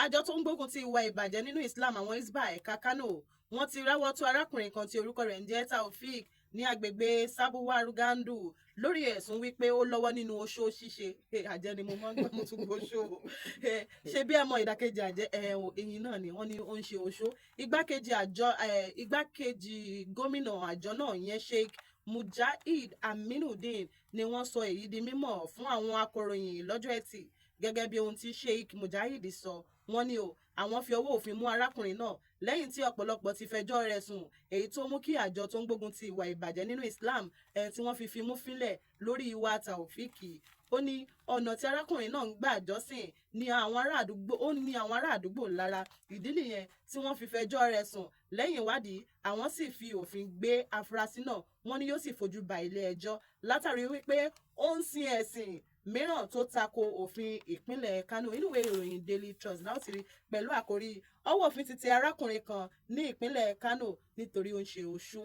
Àjọ tó ń gbógun ti ìwà ìbàjẹ́ nínú Islam, àwọn Hisbah ẹ̀ka Kano, wọ́n ti ráwọ́ tó arákùnrin kan tí orúkọ rẹ̀ ń jẹ́ Taofik ní agbègbè Sabuwar Gandu lórí ẹ̀sùn wípé ó lọ́wọ́ nínú oṣó ṣíṣe. Àjẹ́ ni mo máa ń gbọ́, mo tún gbọ́ oṣó. Ṣe bí ẹ mọ ìdàkejì àjẹ́ ẹ̀yìn náà ni wọ́n ní ó ń ṣe oṣó. Igbákejì àjọ, igbákejì gómìnà àjọ náà yẹn, Sheikh Mujahid Aminudeen, ni wọ́n sọ èyí di mímọ̀ fún àwọn akọ̀ròyìn lọ́jọ́ Ẹtì. Gẹ́gẹ́ bí ohun tí Sheikh Mujahid sọ, wọ́n ní o àwọn fi ọwọ́ òfin mú arákùnrin náà lẹ́yìn tí ọ̀pọ̀lọpọ̀ ti fẹjọ́ rẹ̀ sùn, èyí tó mú kí àjọ tó ń gbógun ti ìwà ìbàjẹ́ nínú Islam tí wọ́n fi fimú fínlẹ̀ lórí ìwà Taofiki. Ó ní ọ̀nà tí arákùnrin náà ń gbà jọ́sìn ní àwọn ará àdúgbò, ó ní àwọn ará àdúgbò lára. Ìdí nìyẹn tí wọ́n fi fẹjọ́ rẹ̀ sùn. Lẹ́yìn ìwádìí, àwọn sì fi òfin gbé afurasí náà. Wọ́n ní yóò sì fojú ba ilé ẹjọ́ látàrí wípé ó ń sin ẹ̀sìn mìíràn tó tako òfin ìpínlẹ̀ Kano. Inú ìwé ìròyìn Daily Trust láti rí pẹ̀lú àkórí "Ọwọ́ òfin ti tẹ arákùnrin kan ní ìpínlẹ̀ Kano nítorí ó ń ṣe oṣó."